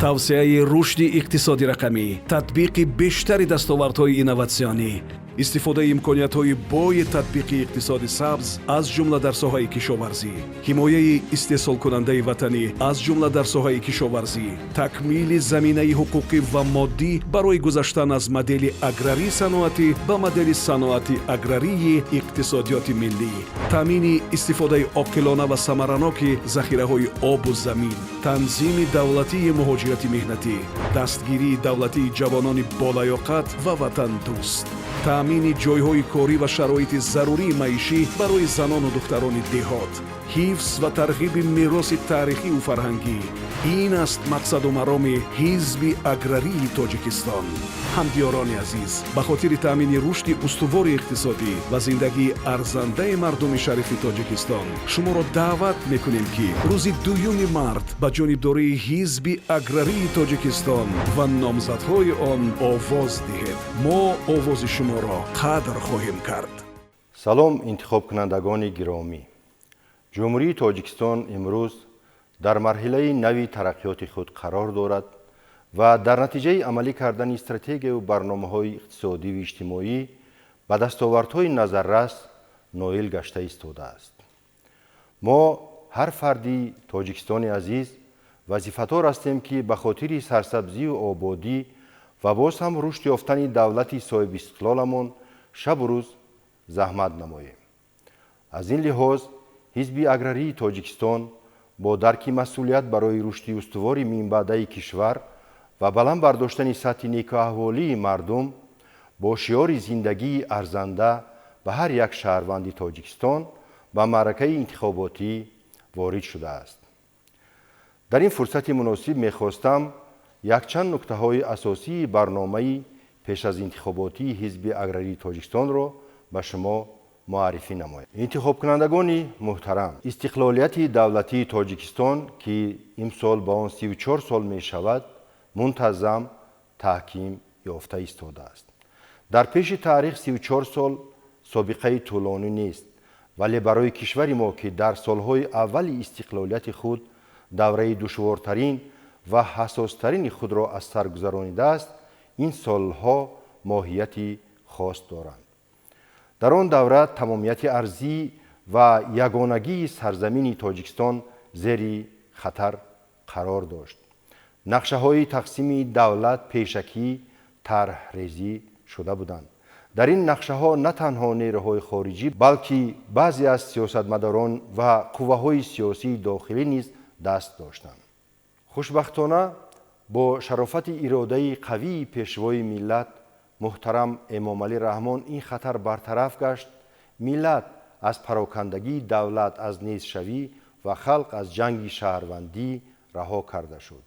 Тавсеаи рушди иқтисоди рақамӣ, татбиқи бештари дастовардҳои инноватсионӣ, истифодаи имкониятҳои бои татбиқи иқтисоди сабз, аз ҷумла дар соҳаи кишоварзӣ, ҳимояи истеҳсолкунандаи ватанӣ, аз ҷумла дар соҳаи кишоварзӣ, такмили заминаи ҳуқуқӣ ва моддӣ барои гузаштан аз модели аграрӣ саноатӣ ба модели саноати аграрии иқтисодиёти миллӣ, таъмини истифодаи оқилона ва самараноки захираҳои обу замин, танзими давлатии муҳоҷирати меҳнатӣ, дастгирии давлатии ҷавонони болаёқат ва ватандӯст, таъмини ҷойҳои корӣ ва шароити зарурии маишӣ барои занону духтарони деҳот, ҳифз ва тарғиби мероси таърихиву фарҳангӣ. Ин аст мақсаду мароми Ҳизби Аграрии Тоҷикистон. Ҳамдиёрони азиз, ба хотири таъмини рушди устувори иқтисодӣ ва зиндагии арзандаи мардуми шарифи Тоҷикистон шуморо даъват мекунем, ки рӯзи 2 март ба ҷонибдории Ҳизби Аграрии Тоҷикистон ва номзадҳои он овоз диҳед. Мо овози шуморо қадр хоҳем кард. Салом, интихобкунандагони гиромӣ! Ҷумҳурии Тоҷикистон имрӯз дар марҳилаи нави тараққиёти худ қарор дорад ва дар натиҷаи амалӣ кардани стратегияву барномаҳои иқтисодиву иҷтимоӣ ба дастовардҳои назаррас ноил гашта истодааст. Мо, ҳар фарди тоҷикистони азиз, вазифадор ҳастем, ки ба хотири сарсабзию ободӣ ва боз ҳам рушд ёфтани давлати соҳибистиқлоламон шабу рӯз заҳмат намоем. Аз ин лиҳоз Ҳизби Аграрии Тоҷикистон бо дарки масъулият барои рушди устувори минбаъдаи кишвар ва баланд бардоштани сатҳи некӯаҳволии мардум бо шиори «Зиндагии арзанда ба ҳар як шаҳрванди Тоҷикистон» ба маъракаи интихоботӣ ворид шудааст. Дар ин фурсати муносиб мехостам якчанд нуктаҳои асосии барномаи пеш аз интихоботии Ҳизби Аграрии Тоҷикистонро ба шумо муаррифӣ намоям. Интихобкунандагони муҳтарам, истиқлолияти давлатии Тоҷикистон, ки имсол ба он 34 сол мешавад, мунтазам таҳким ёфта истодааст. Дар пеши таърих 34 сол собиқаи тӯлонӣ нест, вале барои кишвари мо, ки дар солҳои аввали истиқлолияти худ давраи душвортарин ва ҳассостарини худро аз сар гузаронидааст, ин солҳо моҳияти хос доранд. Дар он давра тамомияти арзӣ ва ягонагии сарзамини Тоҷикистон зери хатар қарор дошт. Нақшаҳои тақсими давлат пешакӣ тарҳрезӣ шуда буданд. Дар ин нақшаҳо на танҳо нерӯҳои хориҷӣ, балки баъзе аз сиёсатмадорон ва қувваҳои сиёсии дохилӣ низ даст доштанд. Хушбахтона, бо шарофати иродаи қавии Пешвои миллат муҳтарам Эмомалӣ Раҳмон ин хатар бартараф гашт. Миллат аз парокандагии давлат, аз нестшавӣ ва халқ аз ҷанги шаҳрвандӣ раҳо карда шуд.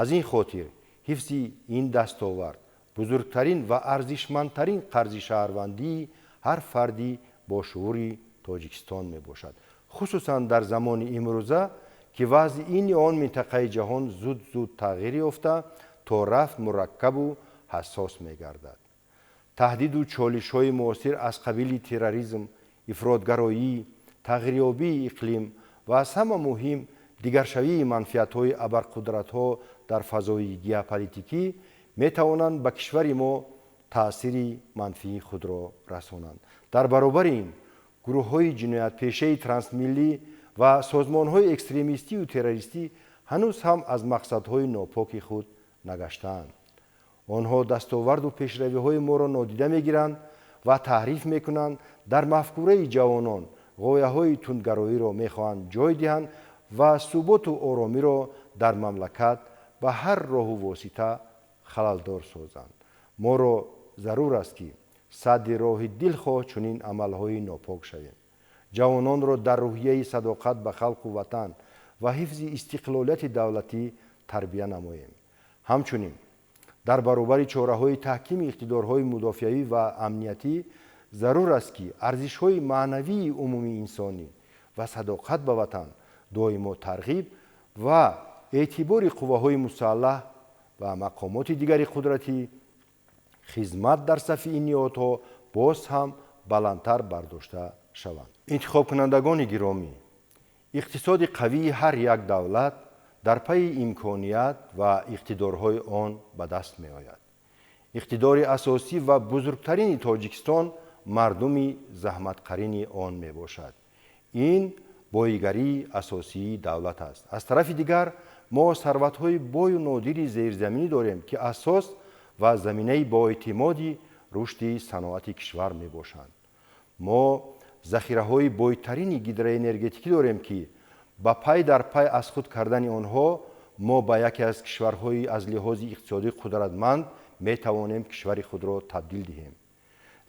Аз ин хотир ҳифзи ин дастовард бузургтарин ва арзишмандтарин қарзи шаҳрвандии ҳар фарди бошуури Тоҷикистон мебошад, хусусан дар замони имрӯза, ки вазъи ин ё он минтақаи ҷаҳон зуд зуд тағйир ёфта, то рафт мураккабу ҳассос мегардад. Таҳдиду чолишҳои муосир аз қабили терроризм, ифротгароӣ, тағйирёбии иқлим ва аз ҳама муҳим дигаршавии манфиатҳои абарқудратҳо дар фазои геополитикӣ метавонанд ба кишвари мо таъсири манфии худро расонанд. Дар баробари ин, гурӯҳҳои ҷиноятпешаи трансмиллӣ ва созмонҳои экстремистию террористӣ ҳанӯз ҳам аз мақсадҳои нопоки худ нагаштаанд. Онҳо дастоварду пешравиҳои моро нодида мегиранд ва таҳриф мекунанд, дар мафкураи ҷавонон ғояҳои тундгароиро мехоҳанд ҷой диҳанд ва суботу оромиро дар мамлакат ба ҳар роҳу восита халалдор созанд. Моро зарур аст, ки садди роҳи дилхоҳ чунин амалҳои нопок шавем, ҷавононро дар рӯҳияи садоқат ба халқу ватан ва ҳифзи истиқлолияти давлатӣ тарбия намоем. Ҳамчунин, дар баробари чораҳои таҳкими иқтидорҳои мудофиавӣ ва амниятӣ, зарур аст, ки арзишҳои маънавии умумии инсонӣ ва садоқат ба ватан доимо тарғиб ва эътибори қувваҳои мусаллаҳ ва мақомоти дигари қудратӣ, хизмат дар сафи ин ниҳодҳо боз ҳам баландтар бардошта шаванд. Интихобкунандагони гиромӣ, иқтисоди қавии ҳар як давлат Дар пайи имконият ва иқтидорҳои он ба даст меояд. Иқтидори асосӣ ва бузургтарини Тоҷикистон мардуми заҳматқарини он мебошад. Ин боигарии асосии давлат аст. Аз тарафи дигар, мо сарватҳои бою нодири зеризаминӣ дорем, ки асос ва заминаи боэътимоди рушди саноати кишвар мебошанд. Мо захираҳои бойтарини гидроэнергетикӣ дорем, ки ба пай дар пай аз худ кардани онҳо мо ба яке аз кишварҳои аз лиҳози иқтисодӣ қудратманд метавонем кишвари худро табдил диҳем.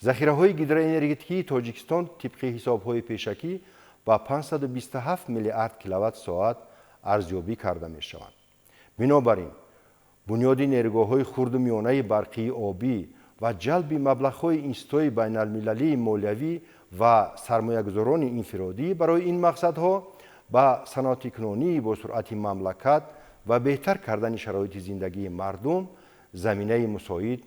Захираҳои гидроэнергетикии Тоҷикистон тибқи ҳисобҳои пешакӣ ба 527 миллиард киловатт соат арзёбӣ карда мешаванд. Бинобар ин, бунёди нерӯгоҳҳои хурду миёнаи барқии обӣ ва ҷалби маблағҳои институтҳои байналмилалии молиявӣ ва сармоягузорони инфиродӣ барои ин мақсадҳо ба саноатикунонии босуръати мамлакат ва беҳтар кардани шароити зиндагии мардум заминаи мусоид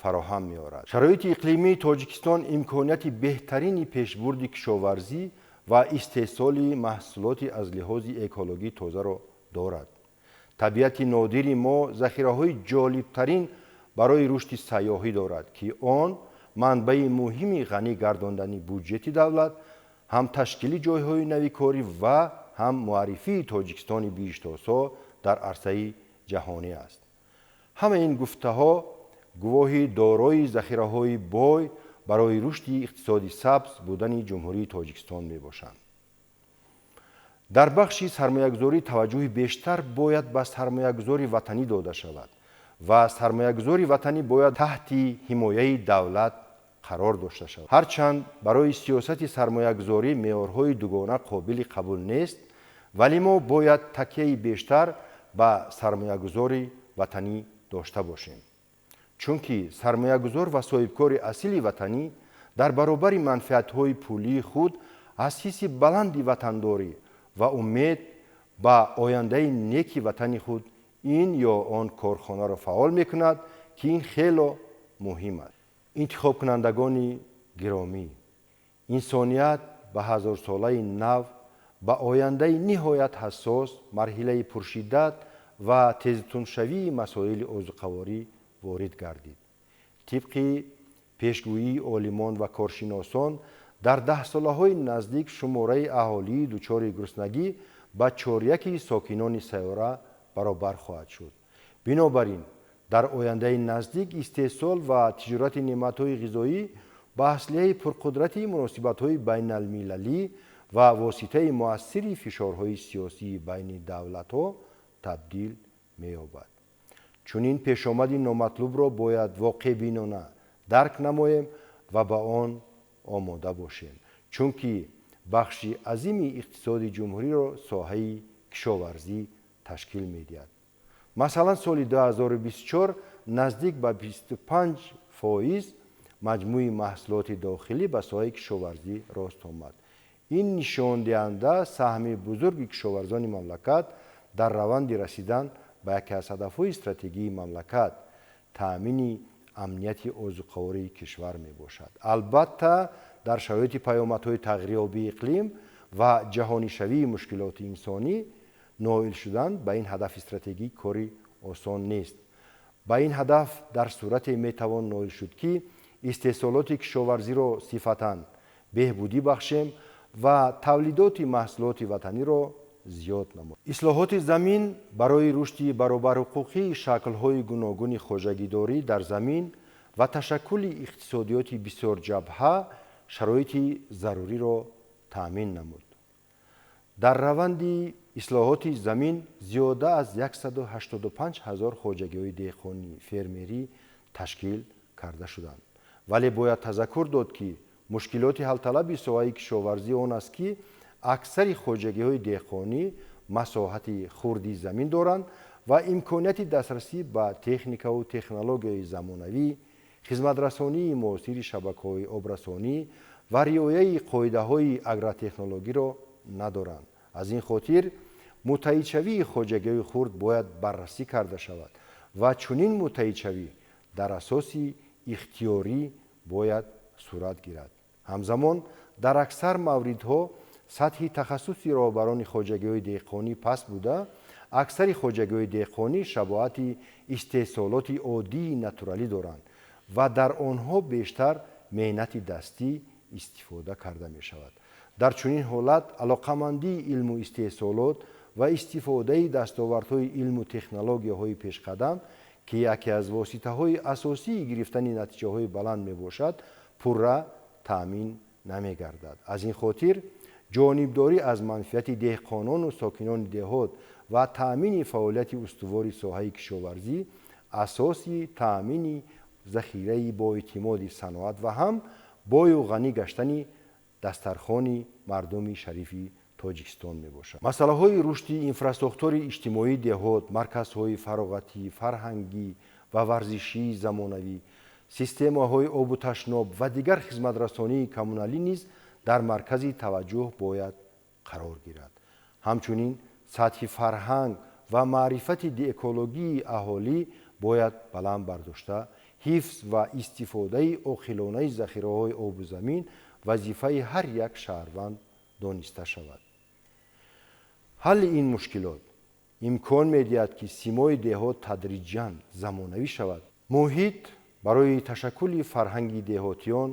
фароҳам меорад. Шароити иқлимии Тоҷикистон имконияти беҳтарини пешбурди кишоварзӣ ва истеҳсоли маҳсулоти аз лиҳози экологӣ тозаро дорад. Табиати нодири мо захираҳои ҷолибтарин барои рушди сайёҳӣ дорад, ки он манбаи муҳими ғанӣ гардондани буҷети давлат, ҳам ташкили ҷойҳои нави корӣ ва ҳам муаррифии Тоҷикистони биҳиштосо дар арсаи ҷаҳонӣ аст. Ҳамаи ин гуфтаҳо гувоҳи дорои захираҳои бой барои рушди иқтисоди сабз будани Ҷумҳурии Тоҷикистон мебошанд. Дар бахши сармоягузорӣ таваҷҷӯҳи бештар бояд ба сармоягузори ватанӣ дода шавад ва сармоягузори ватанӣ бояд таҳти ҳимояи давлат қарор дошта шавад. Ҳарчанд барои сиёсати сармоягузорӣ меъёрҳои дугона қобили қабул нест, вале мо бояд такяи бештар ба сармоягузори ватанӣ дошта бошем. Чунки сармоягузор ва соҳибкори асили ватанӣ дар баробари манфиатҳои пулии худ аз ҳисси баланди ватандорӣ ва умед ба ояндаи неки ватани худ ин ё он корхонаро фаъол мекунад, ки ин хело муҳим аст. Интихобкунандагони гиромӣ, инсоният ба ҳазорсолаи нав, ба ояндаи ниҳоят ҳассос, марҳилаи пуршиддат ва тезтуншавии масоили озуқаворӣ ворид гардид. Тибқи пешгӯии олимон ва коршиносон, дар даҳсолаҳои наздик шумораи аҳолии дучори гуруснагӣ ба чоряки сокинони сайёра баробар хоҳад шуд. Бинобар ин, дар ояндаи наздик истеҳсол ва тиҷорати неъматҳои ғизоӣ ба аслиҳаи пурқудрати муносибатҳои байналмилалӣ ва воситаи муассири фишорҳои сиёсии байни давлатҳо табдил меёбад. Чунин пешомади номатлубро бояд воқеъбинона дарк намоем ва ба он омода бошем, чунки бахши азими иқтисоди ҷумҳуриро соҳаи кишоварзӣ ташкил медиҳад. Масалан, соли 2024 наздик ба 25% маҷмӯи маҳсулоти дохилӣ ба соҳаи кишоварзӣ рост омад. Ин нишондиҳанда саҳми бузурги кишоварзони мамлакат дар раванди расидан ба яке аз ҳадафҳои стратегии мамлакат, таъмини амнияти озуқавории кишвар мебошад. Албатта, дар шароити паёмадҳои тағйирёбии иқлим ва ҷаҳонишавии мушкилоти инсонӣ ноил шудан ба ин ҳадафи стратегӣ кори осон нест. Ба ин ҳадаф дар сурате метавон ноил шуд, ки истеҳсолоти кишоварзиро сифатан беҳбудӣ бахшем ва тавлидоти маҳсулоти ватаниро зиёд намоем. Ислоҳоти замин барои рушди баробарҳуқуқии шаклҳои гуногуни хоҷагидорӣ дар замин ва ташаккули иқтисодиёти бисёрҷабҳа шароити заруриро таъмин намуд. Дар раванди ислоҳоти замин зиёда аз 185 ҳазор хоҷагиҳои деҳқонӣ фермерӣ ташкил карда шуданд. Вале бояд тазаккур дод, ки мушкилоти ҳалталаби соҳаи кишоварзӣ он аст, ки аксари хоҷагиҳои деҳқонӣ масоҳати хурди замин доранд ва имконияти дастрасӣ ба техникаву технологияи замонавӣ, хизматрасонии муосири шабакаҳои обрасонӣ ва риояи қоидаҳои агротехнологиро надоранд. Аз ин хотир муттаҳидшавии хоҷагиҳои хурд бояд баррасӣ карда шавад ва чунин муттаҳидшавӣ дар асоси ихтиёрӣ бояд сурат гирад. Ҳамзамон, дар аксар мавридҳо сатҳи тахассуси роҳбарони хоҷагиҳои деҳқонӣ паст буда, Аксари хоҷагиҳои деҳқонӣ шабоҳати истеҳсолоти оддии натуралӣ доранд ва дар онҳо бештар меҳнати дастӣ истифода карда мешавад. Дар чунин ҳолат алоқамандии илму истеҳсолот ва истифодаи дастовардҳои илму технологияҳои пешқадам, ки яке аз воситаҳои асосии гирифтани натиҷаҳои баланд мебошад, пурра таъмин намегардад. Аз ин хотир ҷонибдорӣ аз манфиати деҳқонону сокинони деҳот ва таъмини фаъолияти устувори соҳаи кишоварзӣ асоси таъмини захираи боэътимоди саноат ва ҳам бою ғанӣ гаштани дастархони мардуми шарифи Тоҷикистон мебошад. Масъалаҳои рушди инфрасохтори иҷтимоии деҳот, марказҳои фароғатӣ, фарҳангӣ ва варзишии замонавӣ, системаҳои обу ташноб ва дигар хизматрасонии коммуналӣ низ дар маркази таваҷҷӯҳ бояд қарор гирад. Ҳамчунин сатҳи фарҳанг ва маърифати экологии аҳолӣ бояд баланд бардошта, ҳифз ва истифодаи оқилонаи захираҳои обу замин вазифаи ҳар як шаҳрванд дониста шавад. Ҳалли ин мушкилот имкон медиҳад, ки симои деҳот тадриҷан замонавӣ шавад. Муҳит барои ташаккули фарҳанги деҳотиён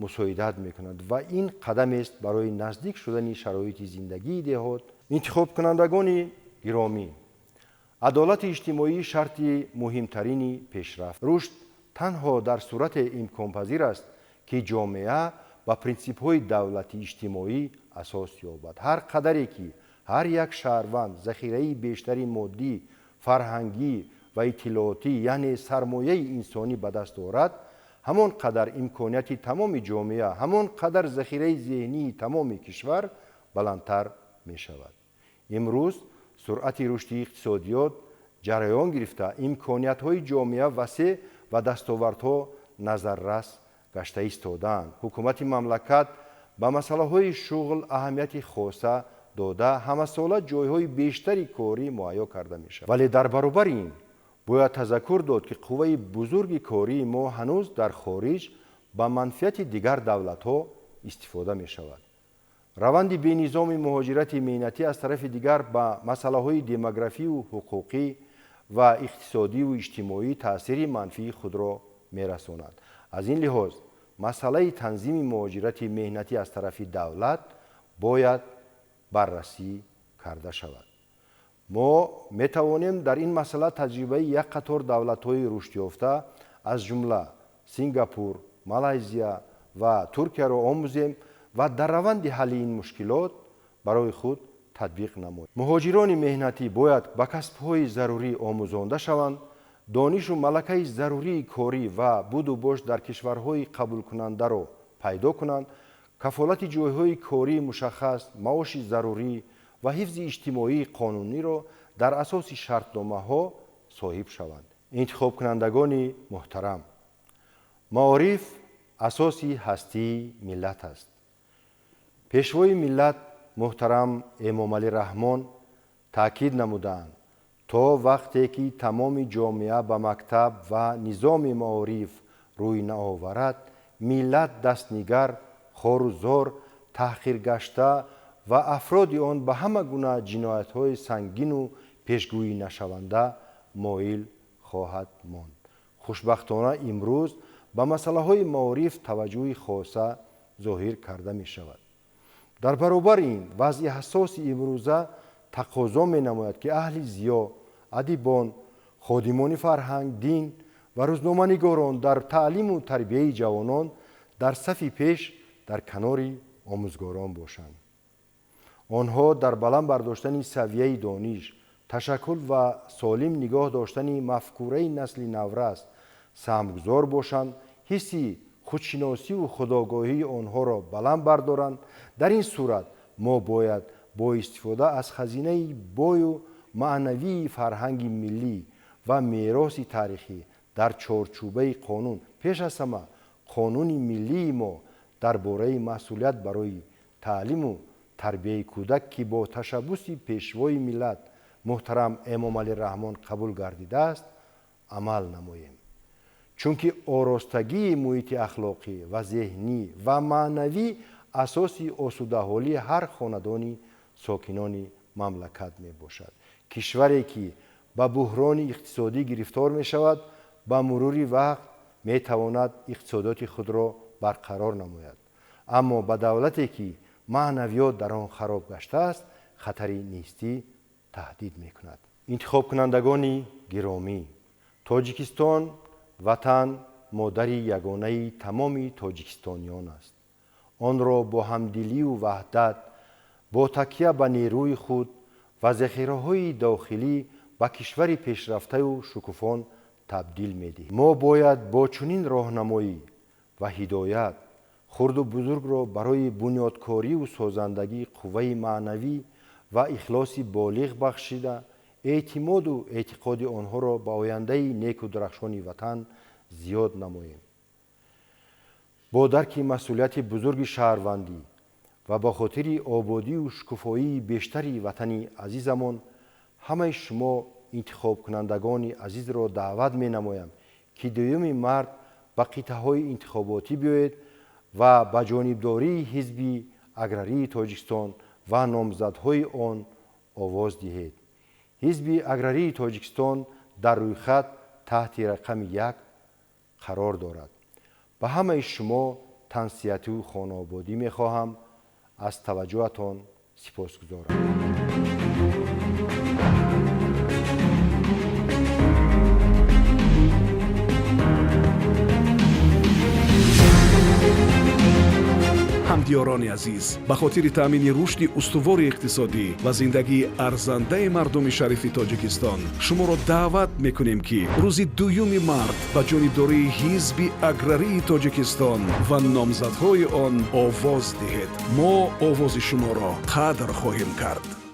мусоидат мекунад ва ин қадамест барои наздик шудани шароити зиндагии деҳот. Интихобкунандагони гиромӣ, адолати иҷтимоӣ шарти муҳимтарини пешрафт. Рушд танҳо дар сурате имконпазир аст, ки ҷомеа ба принсипҳои давлати иҷтимоӣ асос ёбад. Ҳар қадаре ки ҳар як шаҳрванд захираи бештари моддӣ, фарҳангӣ ва иттилоотӣ, яъне сармояи инсонӣ ба даст орад, ҳамон қадар имконияти тамоми ҷомеа, ҳамон қадар захираи зеҳнии тамоми кишвар баландтар мешавад. Имрӯз суръати рушди иқтисодиёт ҷараён гирифта, имкониятҳои ҷомеа васеъ ва дастовардҳо назаррас гашта истодаанд. Ҳукумати мамлакат ба масъалаҳои шуғл аҳамияти хоса дода, ҳамасола ҷойҳои бештари корӣ муҳайё карда мешавад. Вале дар баробари ин бояд тазаккур дод, ки қувваи бузурги кории мо ҳанӯз дар хориҷ ба манфиати дигар давлатҳо истифода мешавад. Раванди бенизоми муҳоҷирати меҳнатӣ аз тарафи дигар ба масъалаҳои демографию ҳуқуқӣ ва иқтисодиву иҷтимоӣ таъсири манфии худро мерасонад. Аз ин лиҳоз масъалаи танзими муҳоҷирати меҳнатӣ аз тарафи давлат бояд баррасӣ карда шавад. Мо метавонем дар ин масъала таҷрибаи як қатор давлатҳои рушдёфта, аз ҷумла Сингапур, Малайзия ва Туркияро омӯзем ва дар раванди ҳалли ин мушкилот барои худ татбиқ намоем. Муҳоҷирони меҳнатӣ бояд ба касбҳои зарурӣ омӯзонда шаванд, донишу малакаи зарурии корӣ ва буду бош дар кишварҳои қабулкунандаро пайдо кунанд, кафолати ҷойҳои кории мушаххас, маоши зарурӣ ва ҳифзи иҷтимоии қонуниро дар асоси шартномаҳо соҳиб шаванд. Интихобкунандагони муҳтарам, маориф асоси ҳастии миллат аст. Пешвои миллат муҳтарам Эмомалӣ Раҳмон таъкид намуданд, то вақте ки тамоми ҷомеа ба мактаб ва низоми маориф рӯй наоварад, миллат дастнигар, хору зор, таҳқиргашта ва афроди он ба ҳама гуна ҷиноятҳои сангину пешгӯӣ нашаванда моил хоҳад монд. Хушбахтона имрӯз ба масъалаҳои маориф таваҷҷӯҳи хоса зоҳир карда мешавад. Дар баробари ин вазъи ҳассоси имрӯза тақозо менамояд, ки аҳли зиё, адибон, ходимони фарҳанг, дин ва рӯзноманигорон дар таълиму тарбияи ҷавонон дар сафи пеш дар канори омӯзгорон бошанд. Онҳо дар баланд бардоштани савияи дониш, ташаккул ва солим нигоҳ доштани мафкураи насли наврас саҳмгузор бошанд, ҳисси худшиносиву худогоҳии онҳоро баланд бардоранд. Дар ин сурат мо бояд бо истифода аз хазинаи бою маънавии фарҳанги миллӣ ва мероси таърихӣ дар чорчӯбаи қонун, пеш аз ҳама қонуни миллии мо дар бораи масъулият барои таълиму тарбияи кӯдак, ки бо ташаббуси пешвои миллат муҳтарам Эмомалӣ Раҳмон қабул гардидааст, амал намоем. Чунки оростагии муҳити ахлоқӣ ва зеҳнӣ ва маънавӣ асоси осудаҳолии ҳар хонадони сокинони мамлакат мебошад. Кишваре ки ба буҳрони иқтисодӣ гирифтор мешавад, ба мурури вақт метавонад иқтисодиёти худро барқарор намояд. Аммо ба давлате ки маънавиёт дар он хароб гаштааст, хатари нестӣ таҳдид мекунад. Интихобкунандагони гиромӣ, Тоҷикистон ватан модари ягонаи тамоми тоҷикистониён аст. Онро бо ҳамдилию ваҳдат, бо такя ба нерӯи худ ва захираҳои дохилӣ ба кишвари пешрафтаю шукуфон табдил медиҳем. Мо бояд бо чунин роҳнамоӣ ва ҳидоят хурду бузургро барои бунёдкорию созандагӣ қувваи маънавӣ ва ихлоси болиғ бахшида, эътимоду эътиқоди онҳоро ба ояндаи неку дурахшони ватан зиёд намоем. Бо дарки масъулияти бузурги шаҳрвандӣ ва ба хотири ободию шукуфоии бештари ватани азизамон ҳамаи шумо интихобкунандагони азизро даъват менамоям, ки 2 март ба қитъаҳои интихоботӣ биёед ва ба ҷонибдории Ҳизби Аграрии Тоҷикистон ва номзадҳои он овоз диҳед. Ҳизби Аграрии Тоҷикистон дар рӯйхат таҳти рақами 1 қарор дорад. Ба ҳамаи шумо тансиҳатию хонаободӣ мехоҳам. Аз таваҷҷӯҳатон сипосгузорам. Ҳамдиёрони азиз, ба хотири таъмини рушди устувори иқтисодӣ ва зиндагии арзандаи мардуми шарифи Тоҷикистон шуморо даъват мекунем, ки рӯзи 2 март ба ҷонибдории Ҳизби Аграрии Тоҷикистон ва номзадҳои он овоз диҳед. Мо овози шуморо қадр хоҳем кард.